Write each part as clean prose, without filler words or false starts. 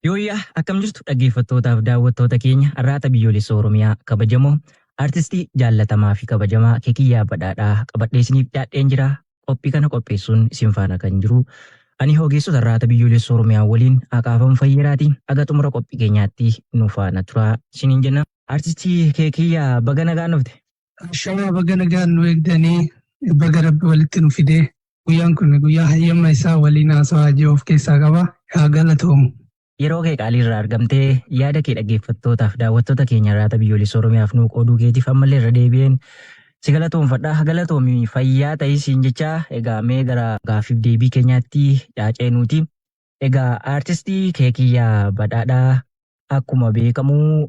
Yooyyaa akkam jirtu dhaggeeffattootaaf daawwattoota keenya Arraata Biyyoolessa Oromiyaa kabajamoo artistii jaallatamaa fi kabajamaa Keekiyyaa Badhaadhaa qabadhee isiniif dhiyaadheen jira. Qophii kana qopheessuun isin faana kan jiru ani ogeessota Arraata Biyyoolessa Oromiyaa waliin Aqaafam Fayyeraati. Aga xumura qophii keenyaatti nu faana turaa isiniin jenna. Artistii Keekiyyaa baga nagaan dhufte. Ashamaa baga nagaan nu eegdanii baga rabbi walitti nu fidee guyyaan kun guyyaa hayyama isaa waliin haasawaa jiru of keessaa qaba. Haa galatoomu. Yeroo kee qaalii irraa argamtee yaada kee dhaggeeffattootaaf daawwattoota keenya Arraata Biyyoolessa Oromiyaaf nuu qooduu keetiif ammallee irra deebi'een si galatoomfadha. Galatoomi fayyaa ta'ii siin jechaa egaa mee gara gaaffiif deebii keenyaatti caaceenuuti. Egaa aartistii Keekiyyaa Badhaadhaa akkuma beekamu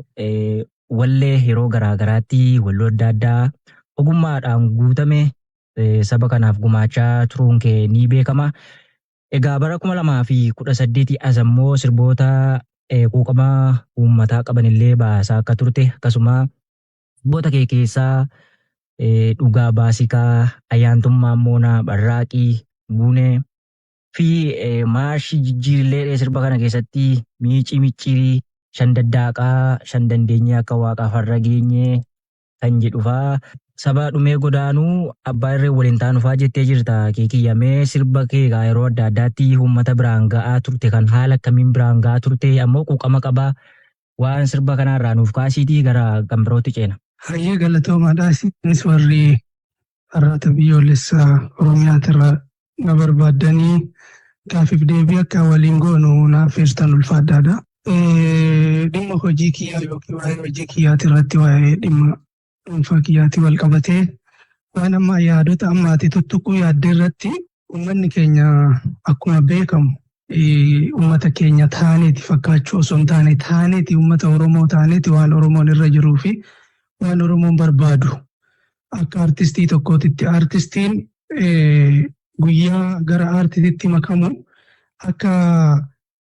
wallee yeroo garaa garaatti walloo adda addaa ogummaadhaan guutame saba kanaaf gumaachaa turuun kee ni beekama. Egaa bara 2018 as ammoo sirboota quuqama uummataa qabanillee baasaa akka turte akkasuma sirboota kee keessaa Dhugaa Baasikaa, Ayyaantummaa Moonaa, Barraaqii, Buunee fi maarshii jijjiirillee sirba kana keessatti miicii micciirii, shan daddaaqaa, shan dandeenyee akka waaqaaf har'a geenyee kan jedhu faa saba dhumee godaanuu abbaa irree waliin taanu faa jettee jirta Keekiyya. Mee sirba kee egaa yeroo adda addaatti uummata biraan ga'aa turte kan haala akkamiin biraan ga'aa turte ammoo quuqama qaba waan sirba kanaa irraa nuuf kaasiitii gara kan birootti ceena. Hayyee galatoomaadha. Isinis warri Arraata Biyyoolessaa Oromiyaatirraa na barbaaddanii gaaffiif deebii akka waliin goonu naaf affeertan ulfaadhaadha. Dhimma hojii kiyyaa yookiin waa'ee hojii kiyyaati irratti waa'ee dhimma dhuunfaa kiyyaati wal qabatee waan amma yaadota amma ati tuttuquu yaadde irratti uummanni keenya akkuma beekamu uummata keenya taaneeti fakkaachuu osoo hin taane taaneeti uummata Oromoo taaneeti waan Oromoon irra jiruu fi waan Oromoon barbaadu akka artistii tokkootitti artistiin guyyaa gara aartiitti makamu akka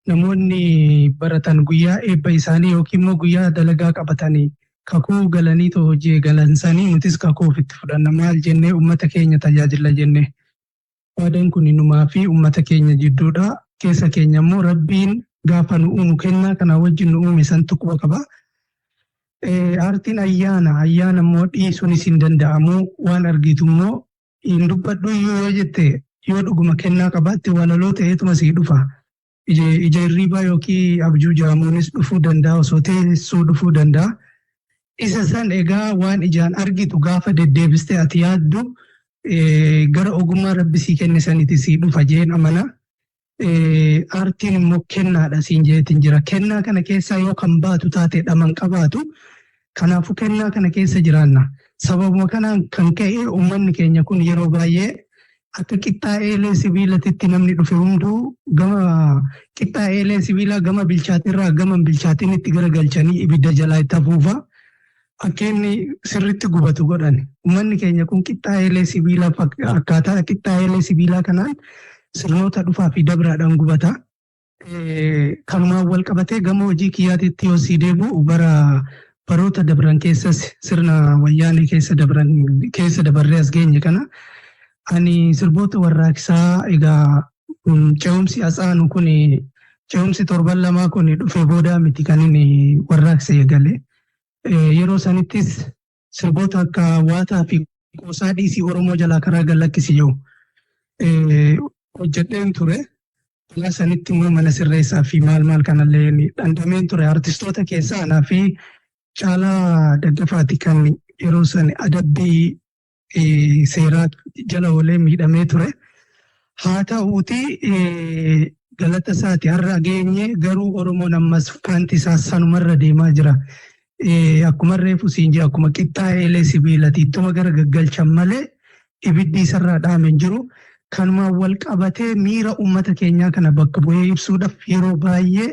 namoonni baratan guyyaa eebba isaanii yookiin immoo guyyaa dalagaa qabatanii kakuu galanii too hojii eegalan sanii nutis kakuu ofitti fudhanna maal jennee uummata keenya tajaajila jennee. Waadaan kun numaa fi uummata keenya jidduudha. Keessa keenya immoo rabbiin gaafa nu uumu kennaa kana wajjin nu uume santu quba qaba. Aartiin ayyaana ayyaana immoo dhiisuunis hin danda'amu waan argitu immoo hin dubbadhu iyyuu yoo jette yoo dhuguma kennaa qabaatte walaloo ta'eetuma sii dhufa. Ija hirriibaa yookiin abjuu jaamuunis dhufuu danda'a osoo teessuu dhufuu danda'a. Isa san egaa waan ijaan argitu gaafa deddeebistee ati yaaddu gara ogummaa rabbi sii kenne saniti sii dhufa jeen amana. Aartiin immoo kennaadha siin jeetiin jira. Kennaa kana keessaa yoo kan baatu taate dhaman qabaatu. Kanaafuu kennaa kana keessa jiraanna. Sababuma kanaan kan ka'e uummanni keenya kun yeroo baay'ee akka qixxaa eelee sibiilatitti namni dhufe hunduu gama qixxaa eelee sibiilaa gama bilchaatirraa gama hin bilchaatinitti garagalchanii ibidda jalaa itti afuufa. Akka inni sirriitti gubatu godhan. Uummanni keenya kun qixxaa eelee sibiilaa akkaataa qixxaa eelee sibiilaa kanaan sirnoota dhufaa fi dabraadhaan gubata. Kanumaan wal qabatee gama hojii kiyyaatitti yoo sii deebi'u bara baroota dabran keessas sirna wayyaanee keessa dabran keessa dabarree as geenye kana ani sirboota warraaqsaa egaa ce'umsi atsaanu kun ce'umsi torban lamaa kun dhufee boodaa miti kan inni warraaqsa eegale. Yeroo sanittis sirboota akka waataa fi qoosaa dhiisii Oromoo jalaa karaa gad lakkisi jiru hojjedheen ture. Balaa sanitti immoo mana sirreessaa fi maal maal kanallee dhandhameen ture. Artistoota keessaa anaa fi Caalaa Daggafaati kan yeroo san adabbii seeraa jala oolee miidhamee ture. Haa ta'uuti galata isaati har'a geenye garuu Oromoon ammas faanti isaa sanumarra deemaa jira. Akkuma reefu siin jee akkuma qixxaa eelee sibiilati ittuma gara gaggalchan malee ibiddi isarraa dhaame hin jiru. Kanumaan wal qabatee miira uummata keenyaa kana bakka bu'ee ibsuudhaaf yeroo baay'ee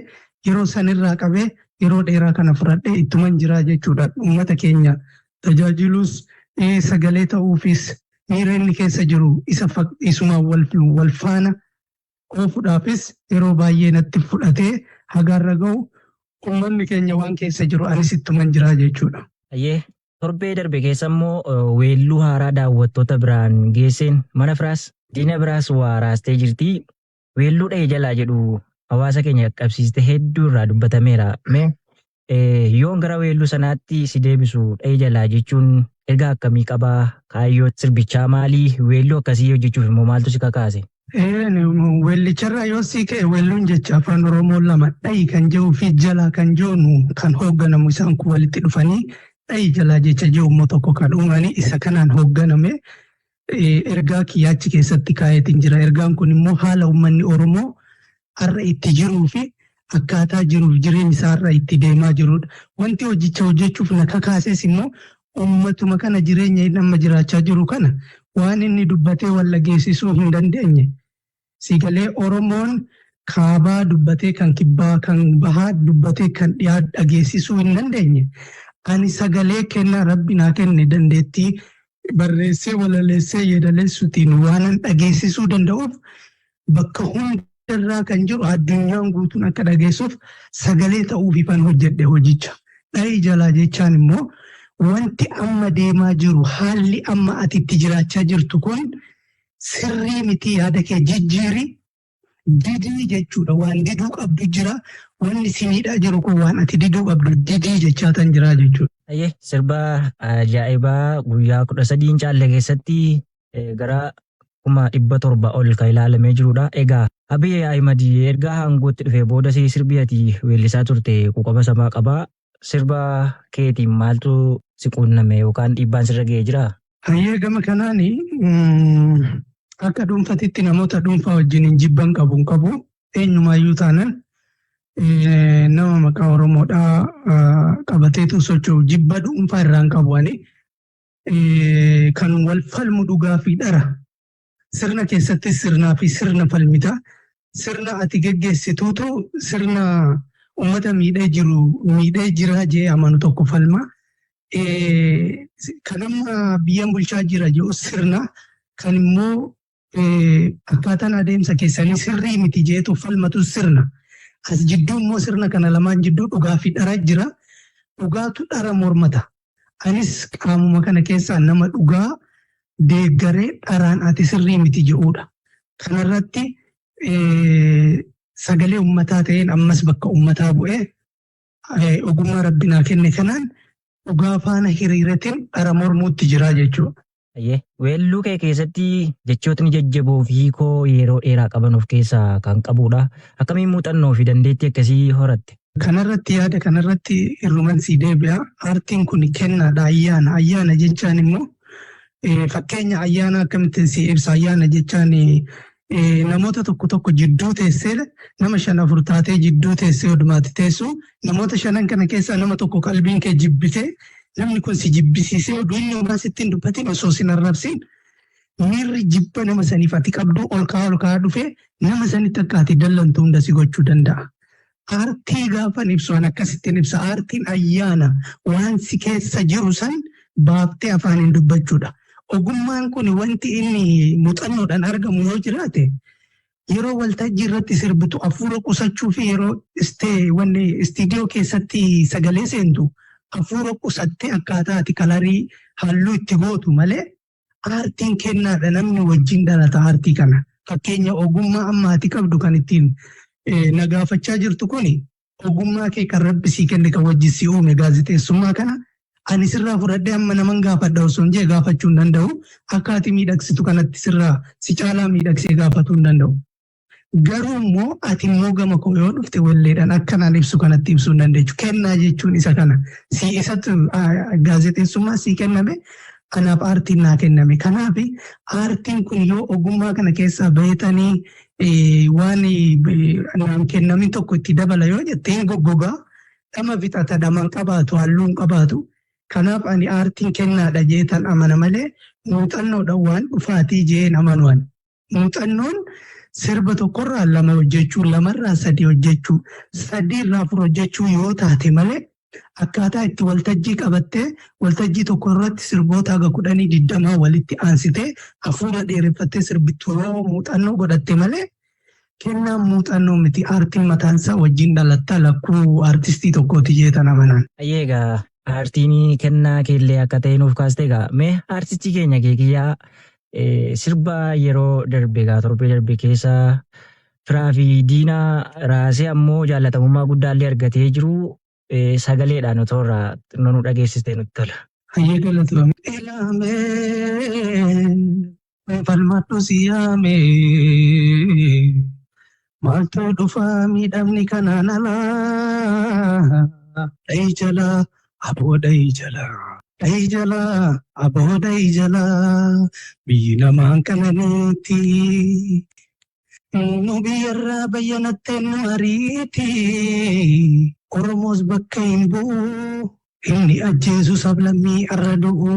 yeroo sanirraa qabee yeroo dheeraa kana fudhadhee ittuman jiraa jechuudha. Uummata keenya tajaajilus sagalee ta'uufis miira inni keessa jiru isa isumaan wal faana oofuudhaafis yeroo baay'ee natti fudhatee hagaarra ga'u uummanni keenya waan keessa jiru anis ittuman jiraa jechuudha. Hayyee torbee darbe keessa immoo weelluu haaraa daawwattoota biraan geesseen mana firaas diina biraas waa raastee jirti. Weelluu dha'e jalaa jedhu hawaasa keenya qaqqabsiiste hedduu irraa dubbatameera. Mee yoon gara weelluu sanaatti si deebisu dha'ii jalaa jechuun ergaa akkamii qabaa? Kaayyoo sirbichaa maalii? Weelluu akkasii hojjechuuf immoo maaltu si kakaase? Weellicharraa yoo sii ka'e, weelluun jecha Afaan Oromoo lama, dha'i kan jedhuu fi jalaa kan jedhu kan hoogganamu, isaan kun walitti dhufanii dha'i jalaa jecha jedhu immoo tokko kan uumanii isa kanaan hoogganame ergaa kiyyaachi keessatti kaa'eetiin jira. Ergaan kun immoo haala uummanni Oromoo har'a itti jiruu fi akkaataa jiruuf jireenya isaa har'a itti deemaa jirudha. Wanti hojicha hojjechuuf na kakaases immoo uummatuma kana, jireenya inni amma jiraachaa jiru kana, waan inni dubbatee wal dhageessisuu hin dandeenye. Sigalee Oromoon kaabaa dubbatee kan kibbaa, kan bahaa dubbatee kan dhiyaa dhageessisuu hin dandeenye. Ani sagalee kennaa Rabbi naa kenne, dandeettii barreessee, walaleessee, yeedaleessuutiin waanan dhageessisuu danda'uuf, bakka hundarraa kan jiru addunyaan guutuun akka dhageessuuf sagalee ta'uuf ifan hojjedhe hojicha. Dha'ii jalaa jechaan immoo wanti amma deemaa jiru, haalli amma ati itti jiraachaa jirtu kun sirrii miti, yaada kee jijjiiri, didii jechuudha. Waan diduu qabdu jira. Wanni si miidhaa jiru kun waan ati diduu qabdu didii jechaatan jira jechuudha. Ayyee, sirba ajaa'ibaa guyyaa 13 caalle keessatti gara 700,000 ol kan ilaalamee jirudha. Egaa Abiy Ahimad erga aangootti dhufee booda sirbi ati weellisaa turte quuqama sabaa qabaa. Sirba keetiin maaltu si quunname yookaan dhiibbaan sirra ga'ee jiraa? Hayyee, gama kanaani akka dhuunfatitti namoota dhuunfaa wajjin hin jibban qabu hin qabu. Eenyumaayyuu taanan nama maqaa Oromoodhaa qabateetu socho'u jibba dhuunfaa irraa hin qabu ani. Kan wal falmu dhugaa fi dhara. Sirna keessatti sirnaa fi sirna falmita. Sirna ati geggeessituutu sirna uummata miidhee jiru miidhee jira jee amanu tokko falma. Kan amma biyyan bulchaa jira jedhu sirna, kan immoo akkaataan adeemsa keessanii sirrii miti jeetu falmatu sirna. As jidduu immoo, sirna kana lamaan jidduu dhugaa fi dhara jira. Dhugaatu dhara mormata. Anis qaamuma kana keessaa nama dhugaa deeggaree dharaan ati sirrii miti jedhudha. Kanarratti sagalee uummataa ta'een ammas bakka uummataa bu'ee ogummaa Rabbi naa kenne kanaan dhugaa faana hiriiratiin dhara mormuutti jira jechuudha. Weelluu kee keessatti jechootni jajjaboo fi hiikoo yeroo dheeraa qaban of keessaa kan qabudha. Akkamiin muuxannoo fi dandeettii akkasii horatte? Kanarratti, yaada kanarratti irruman sii deebi'a. Aartiin kun kennaadha, ayyaana. Ayyaana jechaan immoo, fakkeenya ayyaana akkamittiin si ibsa? Ayyaana jechaan namoota tokko tokko jidduu teessee, nama shan afur taatee jidduu teessee odumaatti teessu, namoota shanan kana keessaa nama tokko qalbiin kee jibbitee, namni kun si jibbisiisee, oduu inni homaa sitti hin dubbatin, osoo sin arrabsin, miirri jibba nama saniif ati qabdu ol ka'aa ol ka'aa dhufee nama sanitti akka ati dallantu hunda si gochuu danda'a. Aartii gaafan ibsu an akkasittiin ibsa. Aartiin ayyaana, waan si keessa jiru san baaftee afaaniin dubbachuudha. Ogummaan kun wanti inni muuxannoodhaan argamu yoo jiraate, yeroo waltajjii irratti sirbitu hafuura qusachuu fi yeroo wanni istiidiyoo keessatti sagalee seentu hafuura qusattee akkaataa ati kalarii halluu itti gootu malee, aartiin kennaadha, namni wajjin dhalata aartii kana. Fakkeenya ogummaa amma ati qabdu kan ittiin na gaafachaa jirtu kuni, ogummaa kee kan Rabbi sii kenne, kan wajjin si uume, gaazexeessummaa kana ani sirraa fudhadhee amma naman gaafadha osoo hin jee gaafachuu hin danda'u. Akka ati miidhagsitu kanatti sirraa si caalaa miidhagsee gaafatuu hin danda'u. Garuu immoo ati immoo gama koo yoo dhufte walleedhaan akkanaan ibsu kanatti ibsuu hin dandeechu. Kennaa jechuun isa kana. Si isatu gaazexeessummaa sii kenname, anaaf aartiin naa kenname. Kanaaf aartiin kun yoo ogummaa kana keessaa beetanii waan naan kennamin tokko itti dabala yoo jette, hin goggogaa, dhama fixata, dhama hin qabaatu, halluu hin qabaatu. Kanaaf ani aartiin kennaadha jeetan amana malee muuxannoodhaan waan dhufaatii jeen amanu ani. Muuxannoon sirba tokkorraa lama hojjechuu, lamarraa sadi hojjechuu, sadiirraa afur hojjechuu yoo taate malee, akkaataa itti waltajjii qabattee waltajjii tokko irratti sirboota haga 10, 20 walitti aansitee hafuura dheereffattee sirbittu yoo muuxannoo godhatte malee, kennaan muuxannoo miti. Aartiin mataan isaa wajjin dhalatta, lakkuu aartistii tokkooti jeetan amanaan. Ayyee, egaa aartiin kennaa keellee akka ta'e nuuf kaaste. Egaa mee aartistii keenya Keekiyyaa, sirba yeroo darbe, egaa torbee darbe keessa Firaa fi diina raasee ammoo jaallatamummaa guddaallee argatee jiru sagaleedhaan otoo irraa xinnoo nu dhageessistee nutti tola. Hayyee, galatoomii. Ilaamee falmadhu si yaamee, maaltu dhufaa miidhamni kanaan alaa? Dhayi jalaa aboo, dhayi jalaa, dhayi jalaa aboo, dhayi jalaa, biyyi namaan kananiiti. Nu biyyarraa bayyanattee nu ariiti. Oromoos bakka hin bu'u. Inni ajjeesu sablammii arra du'u.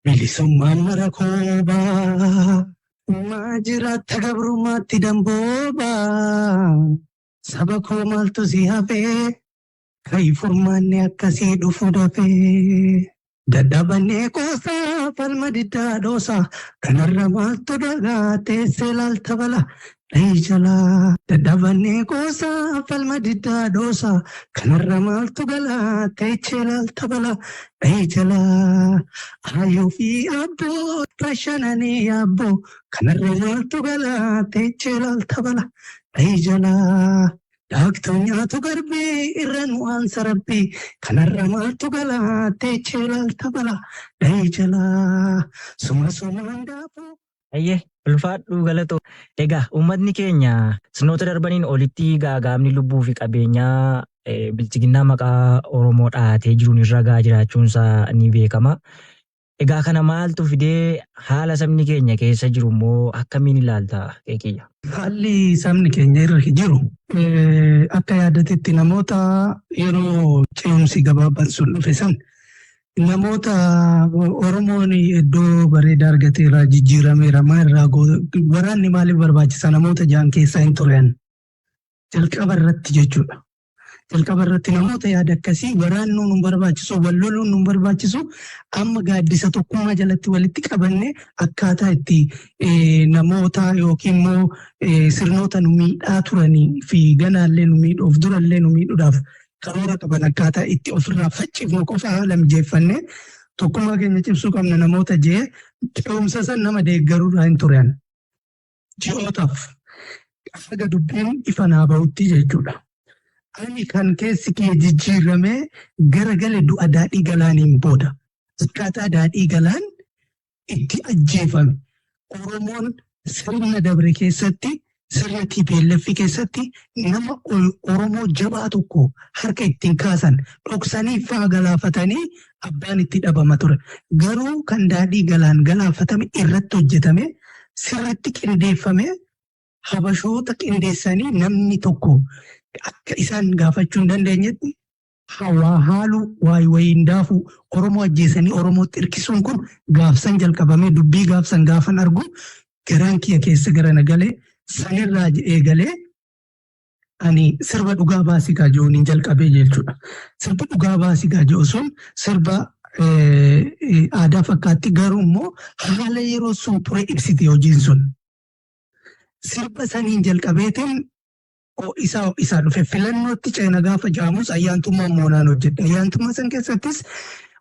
Bilisummaan mara koobaa. Maa jiraatta gabrummaatti damboobaa? Saba koo maaltu si hafee? Kai furmaanni akkasii dhufu dafee. Dadhabannee qoosaa, falma diddaa dhoosaa, kanarra maaltu dhagaa teessee laalta bala dhayi jalaa. Dadhabannee qoosaa, falma diddaa dhoosaa, kanarra maaltu galaa teessee laalta bala dhayi jalaa. Ayyoo fi abboo rashananii yaabboo, kanarra maaltu galaa teessee laalta bala dhayi jalaa. Daaktuu nyaatu garbii irra nu aansa rabbii, kanarra maaltu galaa teechee laalta bala dhayi jalaa. Suma sumaan daafuu. Ayyee, ulfaadhuu, galatoo. Egaa uummatni keenya sirnoota darbaniin olitti gaagaamni lubbuu fi qabeenyaa bilchiginnaa maqaa Oromoo dhahatee jiruun irra gahaa jiraachuunsaa ni beekama. Egaa kana maaltu fidee? Haala sabni keenya keessa jiru immoo akkamiin ilaalta, Keekiyya? Haalli sabni keenya irra jiru akka yaadatetti namoota yeroo ce'umsi gabaabaan sun dhufe san namoota Oromoon iddoo bareedaa argateera, jijjiirameera, maal irraa waraanni maaliif barbaachisa namoota ja'an keessaa hin turan jalqaba irratti jechuudha. Jalqaba irratti namoota yaada akkasii waraanni nu barbaachisu, wal loluun nu barbaachisu, amma gaaddisa tokkummaa jalatti walitti qabanne akkaataa itti namoota yookiin immoo sirnoota nu miidhaa turanii fi ganaallee nu miidhuuf, durallee nu miidhuudhaaf karoora qaban akkaataa itti ofirraa faccifnu qofa haala mijeeffannee tokkummaa keenya cimsuu qabna namoota jee ce'umsa san nama deeggaruudhaan hin turan. Ji'ootaaf haga dubbiin ifa naa bahutti jechuudha. Ani kan keessi kiyya jijjiiramee garagale du'a Daadhii Galaaniin booda. Akkaataa Daadhii Galaan itti ajjeefame. Oromoon sirna dabre keessatti, sirna TPLF keessatti nama Oromoo jabaa tokko harka ittiin kaasan dhoksanii faa galaafatanii abbaan itti dhabama ture. Garuu kan Daadhii Galaan galaafatame irratti hojjetame, sirriitti qindeeffame, habashoota qindeessanii namni tokko akka isaan gaafachuu hin dandeenyetti waa haaluu, waa wayiin daafuu, Oromoo ajjeesanii Oromootti hirkisuun kun gaafsan jalqabamee. Dubbii gaafsan gaafan argu garaan kiyya keessa gara na galee sanirraa eegalee ani sirba "Dhugaa Baasigaa" jiruun jalqabee jechuudha. Sirbi "Dhugaa Baasigaa" jiru sun sirba aadaa fakkaatti, garuu immoo haala yeroo sun ture ibsite hojiin sun. Sirba saniin jalqabeetiin isaa dhufe. Filannootti ceena gaafa jaamus ayyaantummaan moonaan hojjedhe. Ayyaantummaa san keessattis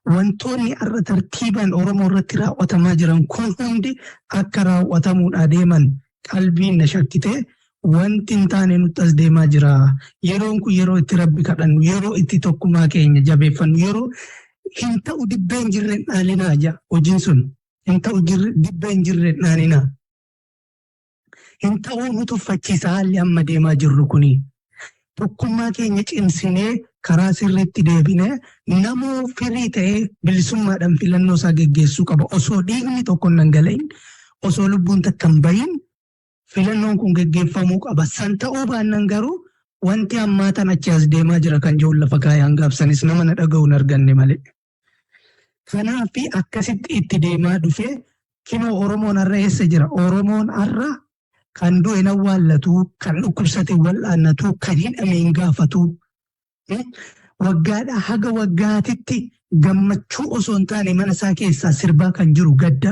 wantoonni har'a tartiibaan Oromoo irratti raawwatamaa jiran kun hundi akka raawwatamuudha deeman qalbiin na shakkitee, wanti hin taane nutti as deemaa jira. Yeroon kun yeroo itti rabbi kadhannu, yeroo itti tokkummaa keenya jabeeffannu, yeroo hin ta'u dibbeen jirre dhaalinaa jaa hojiin sun. Hin ta'u dibbeen jirre dhaalinaa. Hin ta'uu, nu tuffachiisa haalli amma deemaa jirru kuni. Tokkummaa keenya cimsinee karaa sirriitti deebinee namoo firii ta'ee bilisummaadhaan filannoo isaa geggeessuu qaba. Osoo dhiigni tokko hin dhangala'in, osoo lubbuun takka hin bahin filannoon kun geggeeffamuu qaba. San ta'uu baannaan garuu wanti hammaatan achi as deemaa jira kan jiru lafa kaayee hangaafsanis nama na dhaga'u hin arganne malee. Kanaaf akkasitti itti deemaa dhufee kinoo Oromoon har'a eessa jira? Oromoon har'a kan du'e hin awwaallatu, kan dhukkubsate wal'aannatu, kan hidhame hin gaafatu. Waggaadhaa haga waggaatitti gammachuu osoo hin taane mana isaa keessaa sirbaa kan jiru gadda.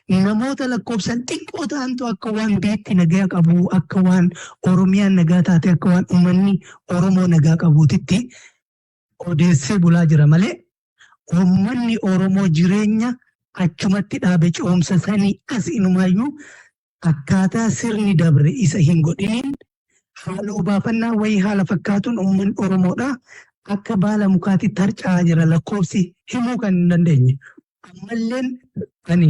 Namoota lakkoofsan xiqqoo ta'antu akka waan biitti nagaa qabu, akka waan Oromiyaan nagaa taate, akka waan uummanni Oromoo nagaa qabuutitti odeessee bulaa jira malee uummanni Oromoo jireenya achumatti dhaabe ce'umsa sanii as inumaayyuu. Akkaataa sirni dabre isa hin godhiniin haala obaafannaa wayii haala fakkaatuun uummanni Oromoodha akka baala mukaatitti harca'aa jira, lakkoofsi himuu kan hin dandeenye. Ammalleen ani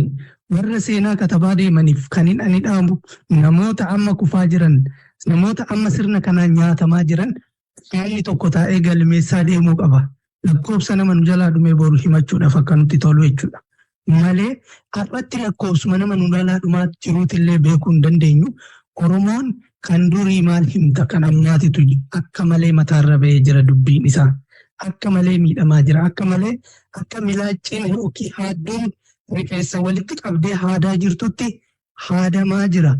warra seenaa katabaa deemaniif kan hin ani dhaamu, namoota amma kufaa jiran, namoota amma sirna kanaan nyaatamaa jiran, qaamni tokko taa'ee galmeessaa deemuu qaba. Lakkoofsa nama nu jalaa dhumee boru himachuudhaaf akka nutti tolu jechuudha. Malee har'atti lakkoofsuma nama nu jalaa dhumaa jiruutillee beekuu hin dandeenyu. Oromoon kan durii maal himta, kan ammaatitu akka malee mataarra ba'ee jira dubbiin isaa. Akka malee miidhamaa jira. Akka malee akka milaacciin yookiin haadduun rifeensa walitti qabdee haadaa jirtutti haadamaa jira.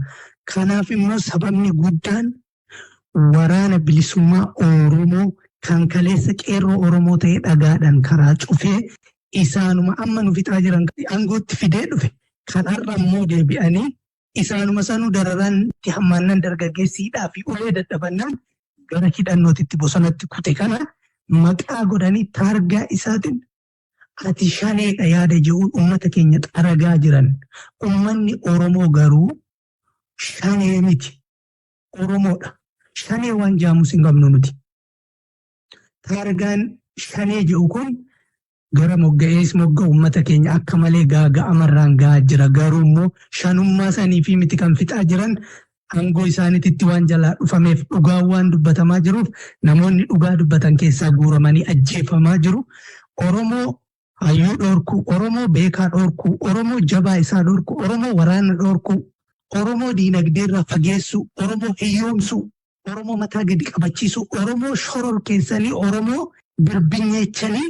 Kanaaf immoo sababni guddaan waraana bilisummaa Oromoo kan kaleessa qeerroo Oromoo ta'ee dhagaadhaan karaa cufee isaanuma amma nu fixaa jiran aangootti fidee dhufe, kan har'a immoo deebi'anii isaanuma sanuu dararaan itti hammaannan, dargaggeessiidhaa fi ulee dadhabannaan gara hidhannootitti bosonatti kute, kana maqaa godhanii taargaa isaatiin ati shaneedha yaada jiruun uummata keenya xaragaa jiran. Uummanni Oromoo garuu shanee miti. Oromoodha. Shanee waan jaamus hin qabnu nuti. Taargaan shanee jedhu kun gara mogga'ees mogga uummata keenya akka malee gaaga'amarraan gahaa jira. Garuu immoo shanummaa sanii fi miti kan fixaa jiran, aangoo isaaniititti waan jalaa dhufameef, dhugaan waan dubbatamaa jiruuf namoonni dhugaa dubbatan keessaa guuramanii ajjeefamaa jiru. Oromoo hayyuu dhorkuu, Oromoo beekaa dhorkuu, Oromoo jabaa isaa dhorkuu, Oromoo waraana dhorkuu, Oromoo diinagdeerraa fageessuu, Oromoo hiyyoomsuu, Oromoo mataa gadi qabachiisuu, Oromoo shoror keessanii, Oromoo birbinyeechanii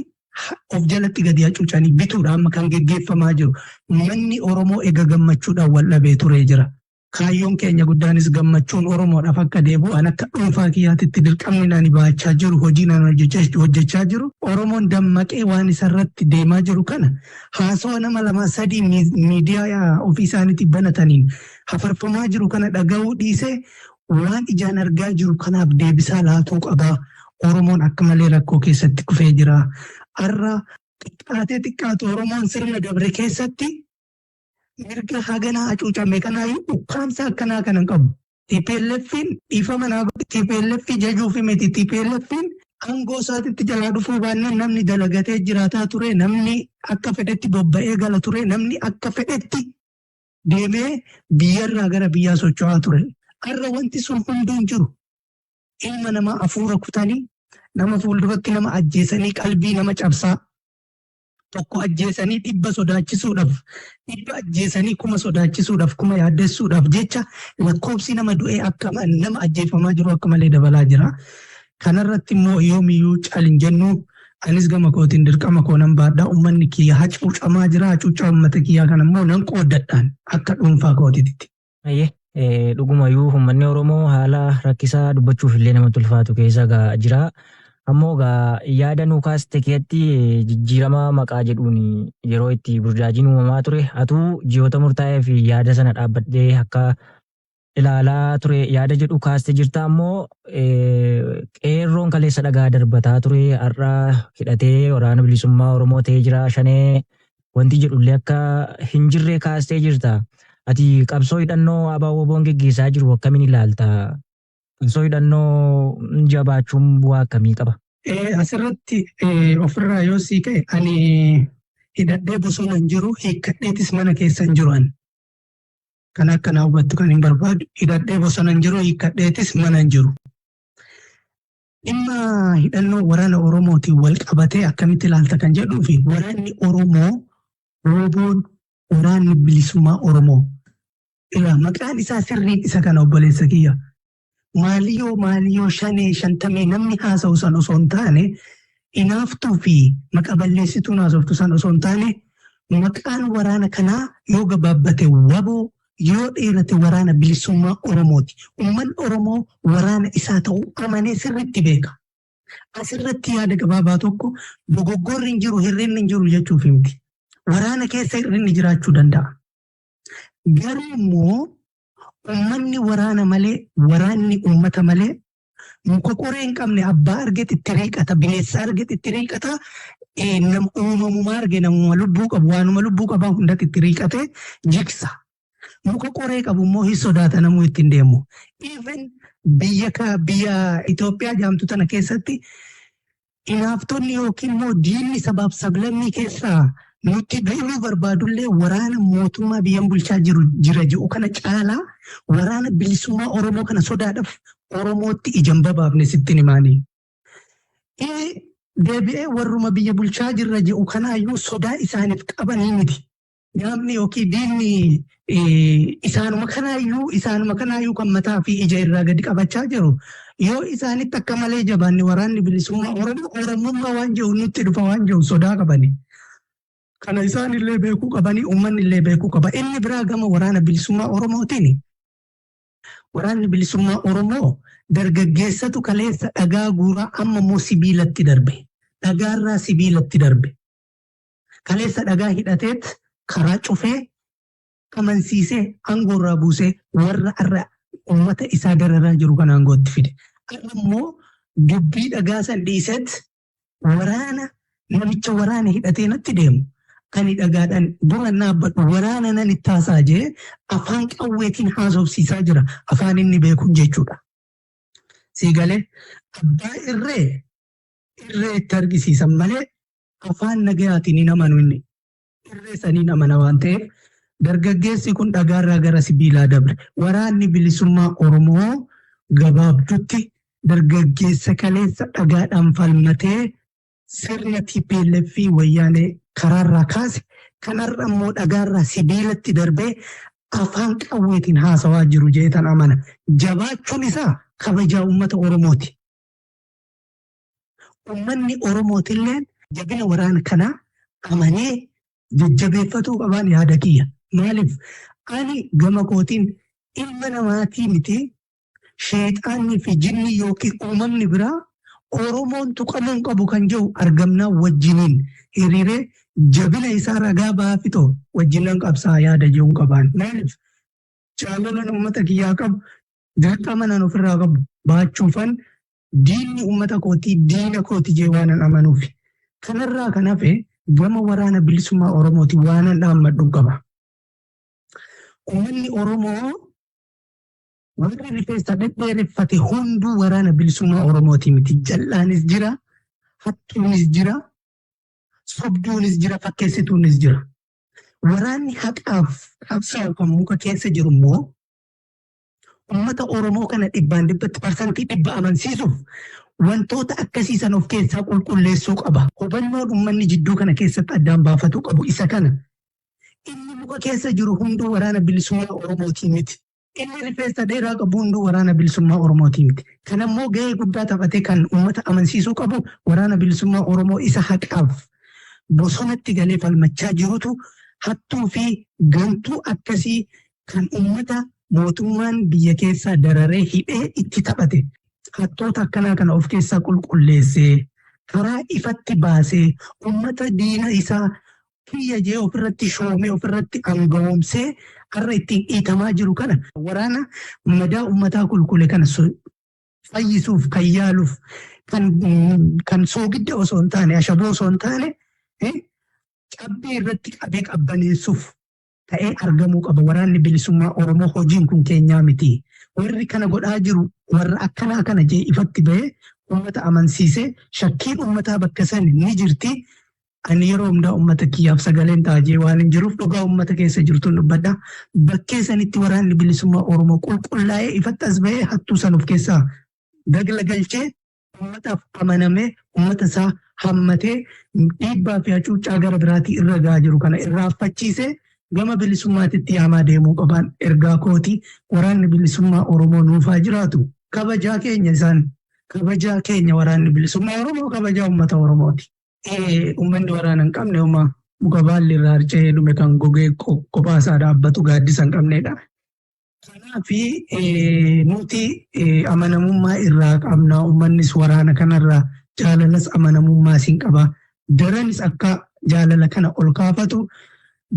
of jalatti gadi hacuucanii bituudha amma kan geggeeffamaa jiru. Manni Oromoo ega gammachuudhaan wal dhabee turee jira. Kaayyoon keenya guddaanis gammachuun Oromoodhaaf akka deebi'u, an akka dhuunfaa kiyyaatitti dirqamni ani baachaa jiru, hojiin ani hojjechaa jiru, Oromoon dammaqee waan isarratti deemaa jiru kana haasawa nama lama sadii miidiyaa ofii isaaniitti banataniin hafarfamaa jiru kana dhaga'uu dhiisee waan ijaan argaa jiru kanaaf deebisaa laatuu qabaa. Oromoon akka malee rakkoo keessatti kufee jira. Har'a xiqqaatee xiqqaatu Oromoon sirna dabre keessatti mirga haganaa hacuucame kanaayyuu ukkaamsa akkanaa kana hin qabu. TPLFin, dhiifama naa godhi, TPLF jajuufi miti, TPLFin aangoo isaatitti jalaa dhufuu baannaan namni dalagatee jiraataa ture, namni akka fedhetti bobba'ee gala ture, namni akka fedhetti deemee biyyarraa gara biyyaa socho'aa ture. Har'a wanti sun hunduu hin jiru. Ilma namaa hafuura kutanii, nama fuulduratti nama ajjeesanii, qalbii nama cabsaa, tokko ajjeesanii 100 sodaachisuudhaaf, 100 ajjeesanii 1000 sodaachisuudhaaf, 1000 yaaddessuudhaaf jecha lakkoofsi nama du'ee akka nama ajjeefamaa jiru akka malee dabalaa jira. Kanarratti immoo yoomiyyuu cal hin jennu. Anis gama kootiin dirqama koo nan baadha. Uummanni kiyya hacuucamaa jira. Hacuucaa uummata kiyyaa kana immoo nan qooddadhaan akka dhuunfaa kootiitti. Ayyee, dhugumayyuu uummanni Oromoo haala rakkisaa dubbachuuf illee namatti ulfaatu keessa jira. Ammoo gaa yaada nuu kaaste keessatti jijjiirama maqaa jedhuun yeroo itti burjaajiin uumamaa ture, atuu ji'oota murtaa'ee fi yaada sana dhaabbadhee akka ilaalaa ture yaada jedhu kaaste jirta. Ammoo qeerroon kaleessa dhagaa darbataa ture har'a hidhatee waraana bilisummaa Oromoo ta'ee jira, shanee wanti jedhullee akka hin jirre kaastee jirta. Ati qabsoo hidhannoo ABO WBOn geggeessaa jiru akkamiin ilaalta? Qabsoo hidhannoo jabaachuun bu'aa akkamii qaba? Asirratti ofirraa yoo sii ka'e, ani hidhadhee bosona hin jiru, hiikkadheetis mana keessa hin jiru ani. Kan akka na hubattu kan hin barbaadu, hidhadhee bosona hin jiru, hiikkadheetis mana hin jiru. Dhimma hidhannoo waraana Oromootiin wal qabatee akkamitti ilaalta kan jedhuu fi waraanni Oromoo, WBOn, waraanni bilisummaa Oromoo irraa maqaan isaa sirriin isa kana, obboleessa kiyya. Maaliyoo maaliyoo shanee shantamee namni haasa'u san osoo hin taane, inaaftuu fi maqa balleessituun haasoftu san osoo hin taane, maqaan waraana kanaa yoo gabaabbate WBO, yoo dheerate waraana bilisummaa Oromooti. Uummanni Oromoo waraana isaa ta'uu amanee sirriitti beeka. Asirratti yaada gabaabaa tokko, dogoggorri hin jiru, hir'inni hin jiru jechuuf miti. Waraana keessa hir'inni jiraachuu danda'a. Garuu immoo uummanni waraana malee, waraanni uummata malee muka qoree hin qabne abbaa argetti itti riiqata, bineensa argetti itti riiqata, nama uumamuma arge, namuma lubbuu qabu, waanuma lubbuu qabaa hundatti itti riiqatee jigsa. Muka qoree qabu immoo hin sodaata, namuu ittiin deemu. Even biyya Itoophiyaa jaamtu tana keessatti hinaaftonni yookiin immoo diinni sabaaf sablammii keessaa nutti duuluu barbaadullee waraana mootummaa biyyan bulchaa jiru jira jiru kana caalaa waraana bilisummaa Oromoo kana sodaadhaaf Oromootti ijaan babaafne sittin himaanii. Deebi'ee warruma biyya bulchaa jirra jedhu kanaayyuu sodaa isaaniif qabanii miti. Namni yookiin diinni isaanuma kanaayyuu kan mataa fi ija irraa gadi qabachaa jiru, yoo isaanitti akka malee jabaanne waraanni bilisummaa Oromoo Oromummaa waan jiru nutti dhufa waan jiru sodaa qabani. Kana isaan illee beekuu qabanii, uummanni illee beekuu qaba. Inni biraa gama waraana bilisummaa Oromootiin, waraanni bilisummaa Oromoo dargaggeessatu kaleessa dhagaa guuraa, amma immoo sibiilatti darbe. Dhagaarraa sibiilatti darbe. Kaleessa dhagaa hidhateet karaa cufee amansiisee aangoorraa buusee warra har'a uummata isaa dararaa jiru kan aangootti fide. Har'a immoo dubbii dhagaa san dhiiseet waraana namicha waraana hidhatee natti deemu, ani dhagaadhaan dura dhaabbadhu, waraana nan itti haasaa jee afaan qawweetiin haasofsiisaa jira, afaan inni beekuun jechuudha. Siigalee abbaa irree irree itti argisiisan malee afaan nagayaatiin hin amanu inni. Irree saniin amana waan ta'eef, dargaggeessi kun dhagaarraa gara sibiilaa dabre. Waraanni bilisummaa Oromoo gabaabdutti dargaggeessa kaleessa dhagaadhaan falmatee sirna TPLF fi wayyaanee karaarraa kaase kanarra immoo dhagaarraa sibiilatti darbee afaan qawweetiin haasawaa jiru jeetan amana. Jabaachuun isaa kabajaa uummata Oromooti. Uummanni Oromootillee jabina waraana kanaa amanee jajjabeeffatuu qabaan yaada kiyya. Maaliif, ani gama kootiin ilma namaatii miti, sheexaanni fi jinni yookiin uumamni biraa Oromoon tuqamuu hin qabu kan jiru argamnaa wajjiniin hiriiree jabina isaa ragaa baafitoo wajjinan qabsaa yaada jiruun qabaan. Maaliif, jaalalan uummata kiyyaa qabu, dirqama nan ofirraa qabu baachuufan, diinni uummata kootii diina kooti jee waanan amanuuf. Kanarraa kan hafe gama waraana bilisummaa Oromooti waanan dhaammadhu qaba. Uummanni Oromoo warri rifeensa dhedheereffate hunduu waraana bilisummaa Oromooti miti. Jal'aanis jira, hattuunis jira, sobduunis jira, fakkeessituunis jira. Waraanni haqaaf qabsaa'u kan muka keessa jiru immoo uummata Oromoo kana dhibbaan dhibbatti, 100% amansiisuuf wantoota akkasiisan of keessaa qulqulleessuu qaba. Hubannoon uummanni jidduu kana keessatti addaan baafatuu qabu isa kana. Inni muka keessa jiru hunduu waraana bilisummaa Oromootii miti. Inni rifeensa dheeraa qabu hunduu waraana bilisummaa Oromootii miti. Kanammoo gahee guddaa taphatee kan uummata amansiisuu qabu waraana bilisummaa Oromoo isa haqaaf bosonatti galee falmachaa jirutu hattuu fi gantuu akkasii kan uummata mootummaan biyya keessaa dararee hidhee itti taphate, hattoota akkanaa kana of keessaa qulqulleessee karaa ifatti baasee uummata diina isaa kiyya jee ofirratti shoomee ofirratti aangawoomsee har'a ittiin dhiitamaa jiru kana, waraana madaa uummataa qulqulle kana fayyisuuf kan yaaluuf, kan soogidda osoo hin taane, ashaboo osoo hin taane, cabbii irratti qabee qabbaneessuuf ta'ee argamuu qaba. Waraanni bilisummaa Oromoo hojiin kun keenyaa miti. Warri kana godhaa jiru warra akkanaa kana jee ifatti bahee uummata amansiisee, shakkiin uummataa bakka san ni jirti. Ani yeroo hundaa uummata kiyyaaf sagaleen ta'a jee waan hin jiruuf dhugaa uummata keessa jirtuun dubbadha. Bakkee sanitti waraanni bilisummaa Oromoo qulqullaa'ee ifatti as bahee hattuu san of keessaa dagla galchee uummataaf amanamee uummata isaa hammatee dhiibbaa fi hacuuccaa gara biraatii irra gahaa jiru kana irraanfachiisee gama bilisummaatitti yaamaa deemuu qabaan ergaa kooti. Waraanni bilisummaa Oromoo nuufaa jiraatu. Kabajaa keenya isaan, kabajaa keenya. Waraanni bilisummaa Oromoo kabajaa uummata Oromooti. Uummanni waraana hin qabne uma muka baalli irraa harca'ee dhume kan gogee kophaa isaa dhaabbatu gaaddisa hin qabnedha. Kanaaf nuti amanamummaa irraa qabna. Uummannis waraana kanarraa jaalalas amanamummaas hin qaba. Daranis akka jaalala kana ol kaafatu,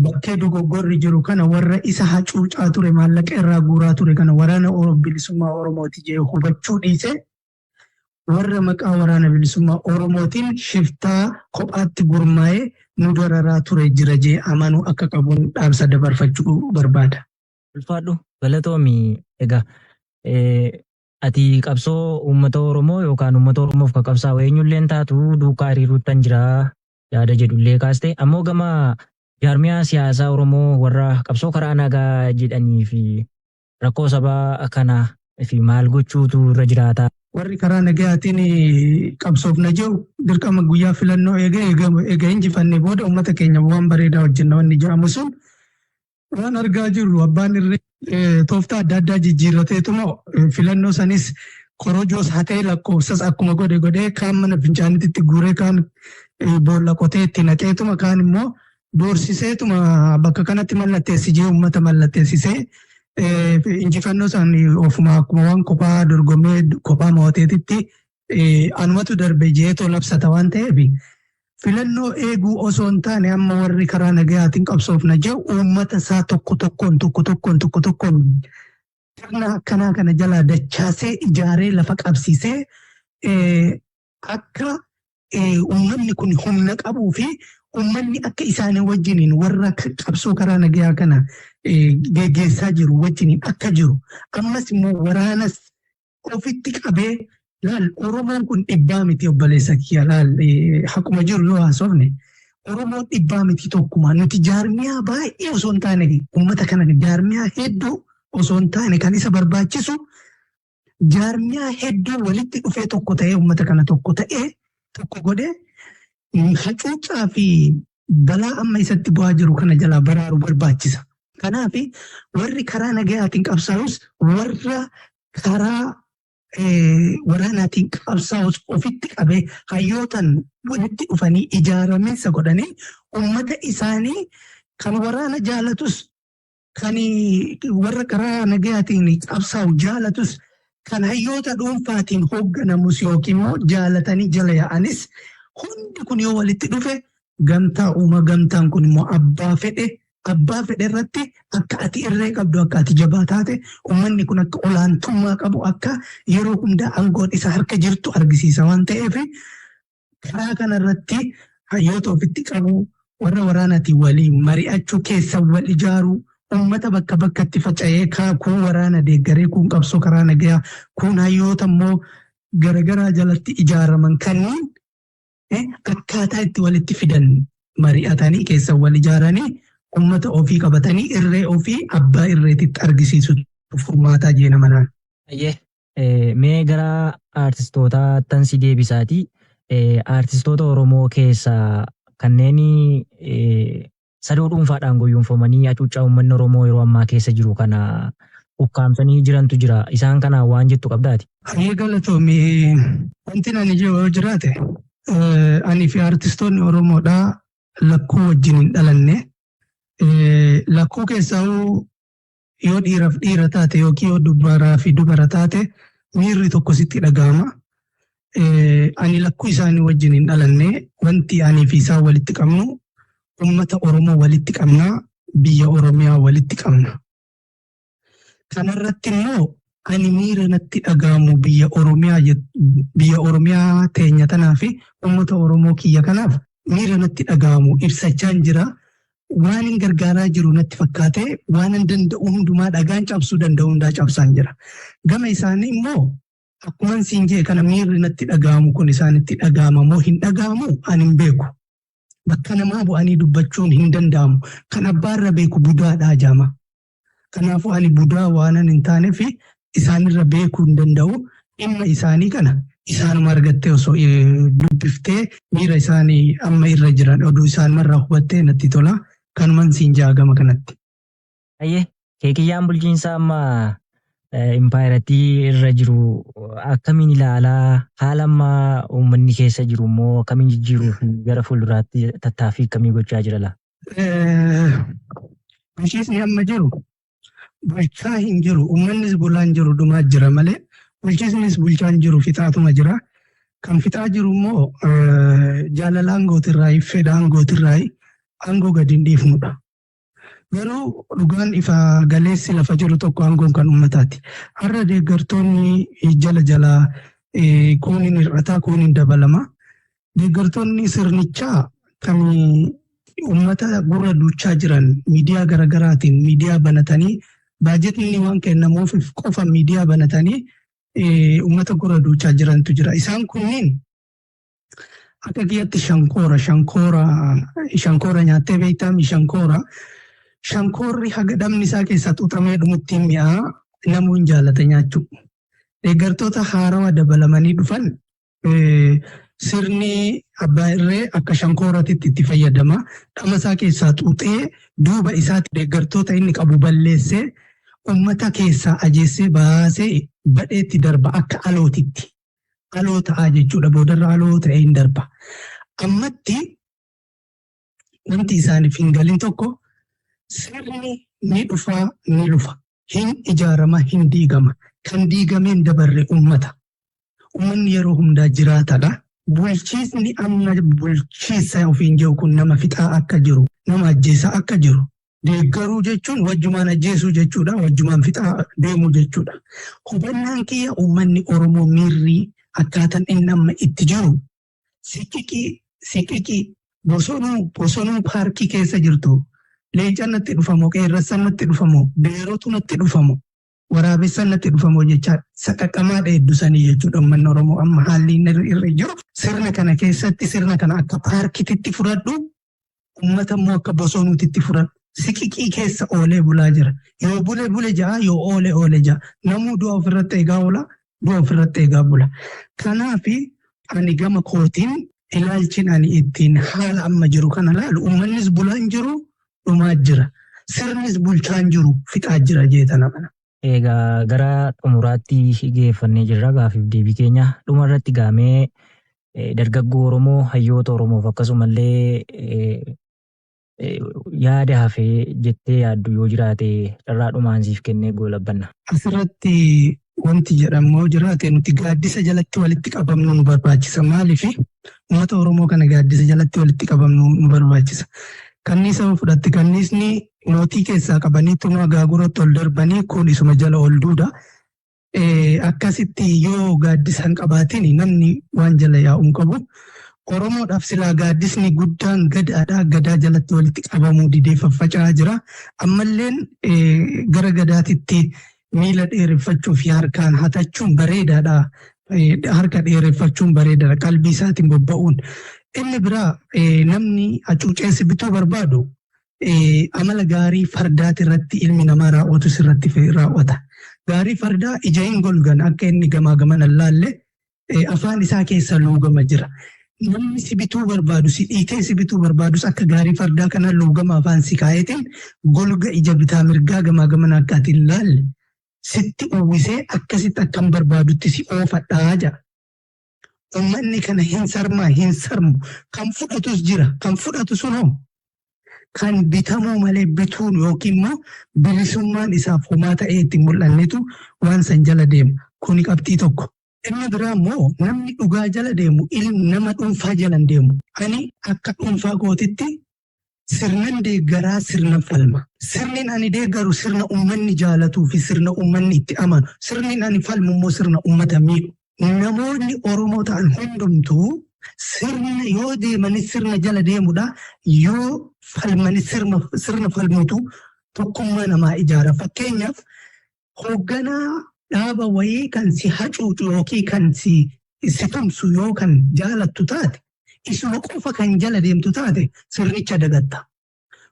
bakkee dogoggorri jiru kana warra isa hacuucaa ture, maallaqa irraa guuraa ture kana waraana bilisummaa Oromooti jee hubachuu dhiise, warra maqaa waraana bilisummaa Oromootiin shiftaa kophaatti gurmaa'ee nu dararaa ture jira jee amanuu akka qabuun dhaamsa dabarfachuu barbaada. Ulfaadhu, galatoomi. Egaa ati qabsoo uummata Oromoo yookaan uummata Oromoof kan qabsaa'u eenyulleen taatu duukaa hiriiruuttan jira yaada jedhullee kaaste. Ammoo gama jaarmiyaa siyaasaa Oromoo warra qabsoo karaa nagaa jedhanii fi rakkoo sabaa kana fi maal gochuutu irra jiraata? Warri karaa nagayaatiin qabsoofna jiru dirqama guyyaa filannoo eega injifannee booda uummata keenya waan bareedaa hojjenna wanni jedhamu sun, waan argaa jirru abbaan irree tooftaa adda addaa jijjiirrateetuma filannoo sanis korojoos hatee, lakkoofsas akkuma godhe godhee, kaan mana fincaanitti guuree, kaan boolla qotee itti naqeetuma, kaan immoo doorsiseetuma bakka kanatti mallatteessisee, uummata mallatteessisee, injifannoo san ofuma akkuma waan kophaa dorgomee kophaa mo'ateetitti anumatu darbe jeetoo labsata. Waan ta'eef, filannoo eeguu osoo hin taane, amma warri karaa nagayaatiin qabsoofna jiru uummata isaa tokko tokkoon, tokko tokkoon, tokko tokkoon sirna akkanaa kana jalaa dachaasee, ijaaree, lafa qabsiisee, akka uummanni kun humna qabuu fi uummanni akka isaanii wajjiniin warra qabsoo karaa nagayaa kana geggeessaa jiru wajjiniin akka jiru, ammas immoo waraanas ofitti qabee. Laal, Oromoon kun dhibbaa miti, obboleessa kiyya. Laal, haquma jiru yoo haasofne, Oromoon dhibbaa miti, tokkuma. Nuti jaarmiyaa baay'ee osoo hin taane, uummata kana jaarmiyaa hedduu osoo hin taane, kan isa barbaachisu jaarmiyaa hedduu walitti dhufee tokko ta'ee, uummata kana tokko ta'ee, tokko godhee, hacuuccaa fi balaa amma isatti bu'aa jiru kana jalaa baraaru barbaachisa. Kanaaf warri karaa nagayaatiin qabsaa'us, warra karaa waraanaatiin qabsaa'us ofitti qabee, hayyootan walitti dhufanii ijaaramiinsa godhanii, uummata isaanii kan waraana jaalatus, kan warra karaa nagayaatiin qabsaa'u jaalatus, kan hayyoota dhuunfaatiin hoogganamus yookiin immoo jaalatanii jala yaa'anis, hundi kun yoo walitti dhufe gamtaa uuma. Gamtaan kun immoo abbaa fedhe irratti akka ati irree qabdu, akka ati jabaa taate, uummanni kun akka olaantummaa qabu, akka yeroo hundaa aangoon isa harka jirtu argisiisa. Waan ta'eef, karaa kanarratti hayyoota ofitti qabu, warra waraanaatiin waliin mari'achuu, keessa wal ijaaruu, uummata bakka bakkatti faca'ee, kuun waraana deeggaree, kuun qabsoo karaa nagayaa, kuun hayyoota immoo garagaraa jalatti ijaaraman kanneen akkaataa itti walitti fidan mari'atanii, keessa wal ijaaranii, uummata ofii qabatanii, irree ofii abbaa irreetitti argisiisu furmaataa jeena manaan. Mee gara aartistootaattan si deebisaati. Aartistoota Oromoo keessaa kanneen sadoo dhuunfaadhaan goyyomfamanii hacuuccaa uummanni Oromoo yeroo ammaa keessa jiru kana ukkaamsanii jirantu jira. Isaan kana waan jettu qabdaati? Hayyee, galatoomii. Wanti ani jiru yoo jiraate, ani fi aartistoonni Oromoodhaa lakkuu wajjin hin dhalanne. Lakkuu keessaa yoo dhiiraaf dhiira taate yookiin yoo dubaraa fi dubara taate miirri tokko sitti dhaga'ama. Ani lakkuu isaanii wajjin hin dhalanne. Wanti ani fi isaan walitti qabnu, uummata Oromoo walitti qabna, biyya Oromiyaa walitti qabna. Kanarratti immoo ani miira natti dhaga'amu biyya Oromiyaa, biyya Oromiyaa teenya tanaa fi uummata Oromoo kiyya kanaaf miira natti dhaga'amu ibsachaan jira. Waan hin gargaaraa jiru natti fakkaate, waan hin danda'u hundumaa, dhagaan cabsuu danda'u hundaa cabsaan jira. Gama isaanii immoo akkuman siin jee kana, miirri natti dhaga'amu kun isaanitti dhaga'ama moo hin dhaga'amu ani hin beeku. Bakka namaa bu'anii dubbachuun hin danda'amu. Kan abbaarra beeku budaadhaa jaama. Kanaafuu ani budaa waanan hin taaneef isaanirra beekuu hin danda'u. Dhimma isaanii kana isaanuma argattee osoo dubbiftee, miira isaanii amma irra jiran oduu isaanumarraa hubattee natti tola. Kanuman siin jaa gama kanatti. Ayyee, keekiyyaan bulchiinsa amma impaayirattii irra jiru akkamiin ilaalaa? Haala amma uummanni keessa jiru immoo akkamiin jijjiiruu fi gara fuulduraatti tattaaffii akkamii gochaa jira laa? Bulchiinsi amma jiru bulchaa hin jiru. Uummannis bulaa hin jiru, dhumaa jira malee, bulchiisnis bulchaa hin jiru, fixaatuma jira. Kan fixaa jiru immoo jaalala aangootirraa, fedha aangootirraa, aangoo gadi hin dhiifnudha. Garuu dhugaan ifa galeessi lafa jiru tokko, aangoon kan uummataati. Har'a deeggartoonni jala jalaa kuun hin hir'ataa, kuun hin dabalama. Deeggartoonni sirnichaa kan uummata gurra duuchaa jiran miidiyaa garaagaraatiin miidiyaa banatanii Baajetni waan kennamuuf qofa miidiyaa banatanii uummata gurra duuchaa jirantu jira. Isaan kunniin akka kiyyatti shankoora shankoora shankoora nyaattee beektaami shankoora. Shankoorri haga dhamni isaa keessaa xuuxamee dhumutti mi'aa namuu hin jaalata nyaachuu. Deeggartoota haarawaa dabalamanii dhufan sirni abbaa irree akka shankooraatitti itti fayyadama. Dhama isaa keessaa xuuxee duuba isaatti deeggartoota inni qabu balleessee uummata keessaa ajeessee baasee badheetti darba akka alootitti. Aloo ta'aa jechuudha. Boodarra aloo ta'ee hin darba. Ammatti wanti isaaniif hin galin tokko sirni ni dhufaa ni lufa. Hin ijaarama hin diigama. Kan diigameen dabarre uummata. Uummanni yeroo hundaa jiraatadha. Bulchiisni amma bulchiisa ofiin jiru kun nama fixaa akka jiru, nama ajjeesaa akka jiru. Deeggaruu jechuun wajjumaan ajjeesuu jechuudha. Wajjumaan fixaa deemuu jechuudha. Hubannaan kiyya uummanni Oromoo miirrii akkaataan inni amma itti jiru siqiqii siqiqii bosonuu bosonuu paarkii keessa jirtu leenca natti dhufamoo qeerransa natti dhufamoo beerotu natti dhufamoo waraabessa natti dhufamoo jecha saqaqamaa dheeddusanii jechuudha uummanni Oromoo amma haalli inni irra jiru sirna kana keessatti sirna kana akka paarkititti fudhadhu uummata immoo akka bosonuutitti fudhadhu. Siqiqii keessa oolee bulaa jira. Yoo bule bule ja'a yoo oole oole ja'a. Namuu du'a ofirratti eegaa oola du'a ofirratti eegaa bula. Kanaafi ani gama kootiin ilaalchin ani ittiin haala amma jiru kana laalu uummannis bulaa hin jiru dhumaa jira. Sirnis bulchaa hin jiru fixaa jira jeetana mana. Egaa gara xumuraatti geeffannee jirra gaafiif deebii keenya dhuma irratti gaamee dargaggoo Oromoo hayyoota Oromoof akkasumallee yaada hafee jettee yaaddu yoo jiraate carraa dhumaan siif kennee goolabbanna. Asirratti wanti jedhamu yoo jiraate nuti gaaddisa jalatti walitti qabamnu nu barbaachisa. Maaliif uummata Oromoo kana gaaddisa jalatti walitti qabamnu nu barbaachisa. Kanniisa yoo fudhatte kanniisni mootii keessaa qabanii tuma gaaguratti ol darbanii kun isuma jala ol duuda. Akkasitti yoo gaaddisa hin qabaatin namni waan jala yaa'u hin qabu. Oromoodhaaf silaa gaaddisni guddaan gadaadha. Gadaa jalatti walitti qabamuu didee faffaca'aa jira. Ammalleen gara gadaatitti miila dheereffachuu fi harkaan hatachuun bareedaadha. Harka dheereffachuun bareedaadha. Qalbii isaatiin bobba'uun. Inni biraa namni hacuuceessi bituu barbaadu amala gaarii fardaati irratti ilmi namaa raawwatus irratti raawwata. Gaarii fardaa ija hin golgan akka inni gamaa gamana hin laalle afaan isaa keessa luugama jira. Namni si bituu barbaadu si dhiitee si bituu barbaadus akka gaarii fardaa kana luugama afaan si kaayetiin golga ija bitaa mirgaa gamaa gamana akka ati hin laalle sitti uwwisee akkasitti akkam barbaadutti si oofadhaa jedha. Uummanni kana hin sarmaa hin sarmu kan fudhatus jira kan fudhatu sun hoo kan bitamuu malee bituun yookiin immoo bilisummaan isaaf homaa ta'ee itti mul'annetu waan san jala deema. Kuni qabxii tokko. Inni biraa immoo namni dhugaa jala deemu nama dhuunfaa jala hin deemu. Ani akka dhuunfaa kootitti sirnan deeggaraa sirna falma. Sirni ani deeggaru sirna uummanni jaalatuu fi sirna uummanni itti amanu. Sirni ani falmu immoo sirna uummata miidhu. Namoonni Oromoo ta'an hundumtuu sirna yoo deemanis sirna jala deemudha. Yoo falmanis sirna falmutu tokkummaa namaa ijaara. Fakkeenyaaf hoogganaa dhaaba wayii kan si hacuucu yookiin kan si tumsu yoo kan jaalattu taate isuma qofa kan jala deemtu taate sirnicha dagatta.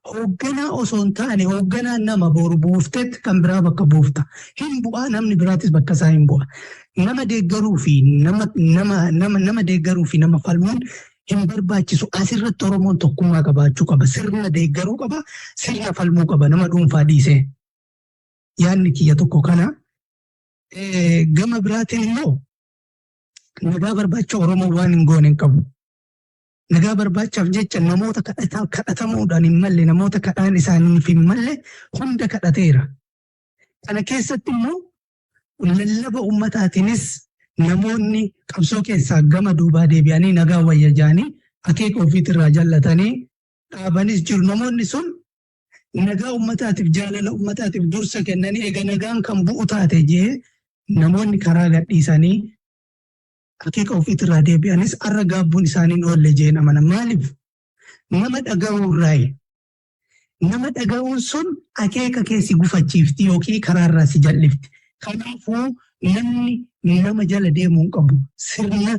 Hoogganaa osoo hin taane hoogganaa nama boru buuftetti kan biraa bakka buufta. Hin bu'aa namni biraatis bakka isaa hin bu'a. Nama deeggaruu fi nama nama nama nama deeggaruu fi nama falmuun hin barbaachisu. Asirratti Oromoon tokkummaa qabaachuu qaba. Sirna deeggaruu qaba. Sirna falmuu qaba. Nama dhuunfaa dhiisee. Yaadni kiyya tokko kana. Gama biraatiin immoo nagaa barbaacha Oromoo waan hin goone hin qabu. Nagaa barbaachaaf jecha namoota kadhatamuudhaan hin malle namoota kadhaan isaaniif hin malle hunda kadhateera. Kana keessatti immoo lallaba uummataatiinis namoonni qabsoo keessaa gama duubaa deebi'anii nagaa wayya jaanii akeeka ofiitirraa jallatanii dhaabanis jiru. Namoonni sun nagaa uummataatiif jaalala uummataatiif dursa kennanii eega nagaan kan bu'u taate jee namoonni karaa gadhiisanii akeeka ofiitirraa deebi'anis arra gaabbuun isaaniin oolle jeen amana. Maaliif? Nama dhaga'uurraayi. Nama dhaga'uun sun akeeka kee si gufachiifti yookiin karaarraa si jal'ifti. Kanaafuu namni nama jala deemuu hin qabu. Sirna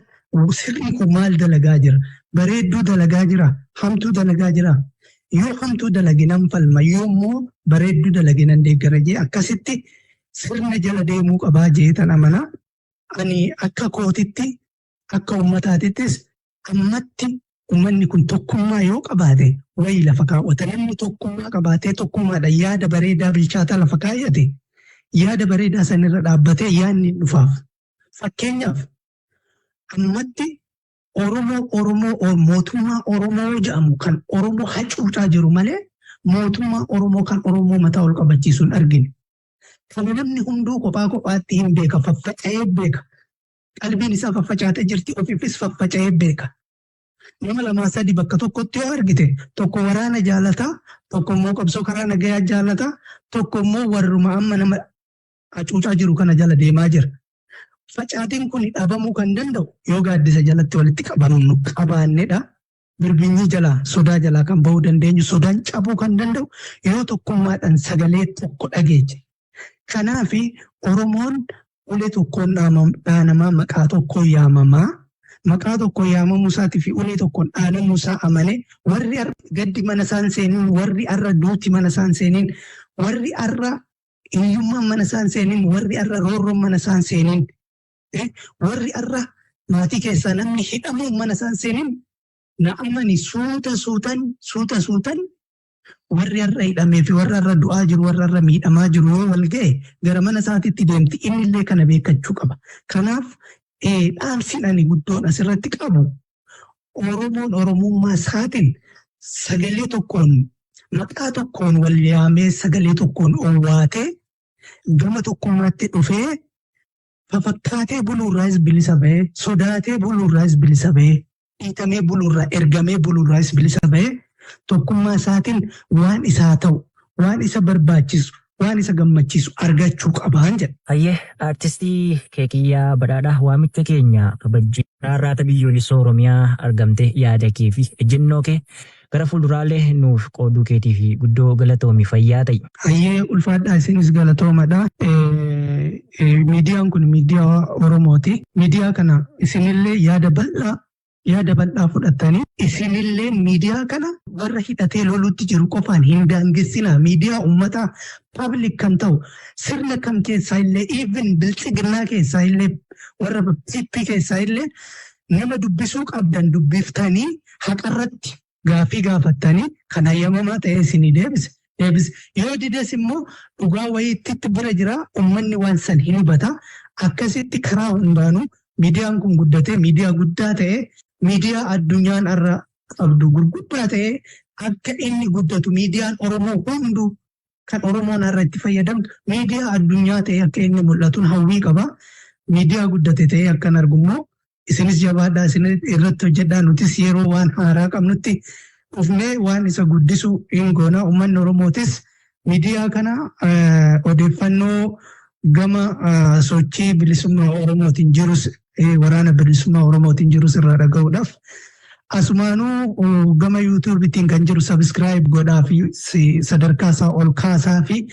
sirni kun maal dalagaa jira? Bareedduu dalagaa jira? Hamtuu dalagaa jira? Yoo hamtuu dalage nan falma, yoo immoo bareedduu dalage nan deeggara jee akkasitti sirna jala deemuu qabaa jee tan amanaa. Ani akka kootitti, akka uummataatittis, ammatti uummanni kun tokkummaa yoo qabaate wayii lafa kaawwata. Namni tokkummaa qabaatee tokkummaadhaan yaada bareedaa bilchaataa lafa kaayyate, yaada bareedaa sanirra dhaabbatee yaadni hin dhufaaf. Fakkeenyaaf, ammatti Oromoo mootummaa Oromoo jedhamu kan Oromoo hacuucaa jiru malee mootummaa Oromoo kan Oromoo mataa ol qabachiisu hin argine. Kana namni hunduu kophaa kophaatti hin beeka, faffaca'ee beeka. Qalbiin isaa faffacaatee jirti, ofiifis faffaca'ee beeka. Nama lamaa sadi bakka tokkotti yoo argite, tokko waraana jaalataa, tokko immoo qabsoo karaa nagayaa jaalataa, tokko immoo warruma amma nama hacuucaa jiru kana jala deemaa jira. Facaatiin kun dhabamuu kan danda'u yoo gaaddisa jalatti walitti qabamnu qabaannedha. Birbinyii jalaa, sodaa jalaa kan bahuu dandeenyu, sodaan cabuu kan danda'u yoo tokkummaadhaan sagalee tokko dhageeche. Kanaaf Oromoon ulee tokkoon dhaanamaa, maqaa tokkoon yaamamaa. Maqaa tokkoon yaamamuu isaatii fi ulee tokkoon dhaanamuu isaa amane, warri gaddi mana isaan seeniin, warri arra duuti mana isaan seeniin, warri arra hiyyummaan mana isaan seeniin, warri arra roorroon mana isaan seeniin, warri arra maatii keessaa namni hidhamuun mana isaan seeniin, na amani, suuta suutan suuta suutan warri har'a hidhamee fi warri har'a du'aa jiru, warri har'a miidhamaa jiru yoo wal ga'e gara mana isaatitti deemti. Inni illee kana beekkachuu qaba. Kanaaf dhaamsin ani guddoon asirratti qabu, Oromoon Oromummaa isaatiin sagalee tokkoon, maqaa tokkoon wal yaamee, sagalee tokkoon owwaatee, gama tokkummaatti dhufee, fafakkaatee buluurraayis bilisa ba'ee, sodaatee buluurraayis bilisa ba'ee, dhiitamee buluurraa, ergamee buluurraayis bilisa ba'ee, tokkummaa isaatiin waan isaa ta'u, waan isa barbaachisu, waan isa gammachiisu argachuu qabaan jedha. Hayyee, aartistii Keekiyyaa Badhaadhaa, waamicha keenya kabajjii Arraata Biyyoolessa Oromiyaa argamte yaada kee fi ejjennoo kee gara fuulduraalee nuuf qooduu keetii fi guddoo galatoomi, fayyaa ta'i. Hayyee, ulfaadhaa, isinis galatoomadha. Miidiyaan kun miidiyaa Oromooti. Miidiyaa kana isinillee yaada bal'aa fudhattanii, isinillee miidiyaa kana warra hidhatee lolutti jiru qofaan hin daangessinaa. Miidiyaa uummataa, public kan ta'u, sirna kam keessaa illee, even Biltsiginnaa keessaa illee, warra PP keessaa illee nama dubbisuu qabdan dubbiftanii, haqarratti gaafii gaafattanii, kan hayyamamaa ta'e isinii deebise. Deebise yoo dides immoo dhugaa wayiitti bira jira, uummanni waan san hin hubata. Akkasitti karaa hundaanuu miidiyaan kun guddatee, miidiyaa guddaa ta'e, miidiyaa addunyaan irra qabdu gurguddaa ta'e akka inni guddatu, miidiyaan Oromoo hunduu kan Oromoon har'a itti fayyadamtu miidiyaa addunyaa ta'e akka inni mul'atuun hawwii qaba. Miidiyaa guddate ta'e akkan argummoo isinis jabaadhaa, isin irratti hojjedhaa. Nutis yeroo waan haaraa qabnutti dhufnee waan isa guddisu hin goona. Uummanni Oromootis miidiyaa kana odeeffannoo gama sochii bilisummaa Oromootiin jirus, waraana bilisummaa Oromootiin jirus irraa dhaga'uudhaaf asumaanuu gama YouTubeitiin kan jiru subscribe godhaa fi sadarkaa isaa ol kaasaa fi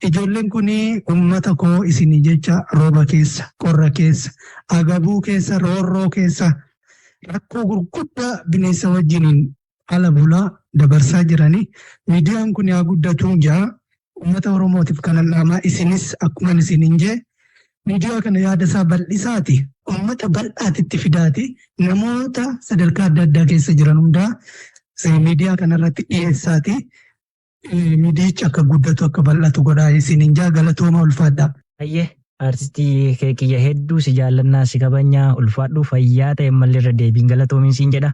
ijoolleen kun uummata koo isinii jecha rooba keessa, qorra keessa, agabuu keessa, roorroo keessa, rakkoo gurguddaa bineensa wajjiniin ala bulaa dabarsaa jiranii. Miidiyaan kun yaa guddatuun jaa uummata Oromootiif kanan dhaamaa. Isinis akkuma isiniin jee, miidiyaa kana yaada isaa bal'isaati, uummata bal'aatitti fidaati, namoota sadarkaa adda addaa keessa jiran hundaa miidiyaa kanarratti dhiyeessaati, miidiyichi akka guddatu, akka bal'atu godhaa isiniin jaa. Galatooma, ulfaadhaa. Hayyee, aartistii Keekiyya, hedduu si jaallannaa, si kabajnaa, ulfaadhu, fayyaa ta'e. Malli irra deebiin galatoomiin siin jedha.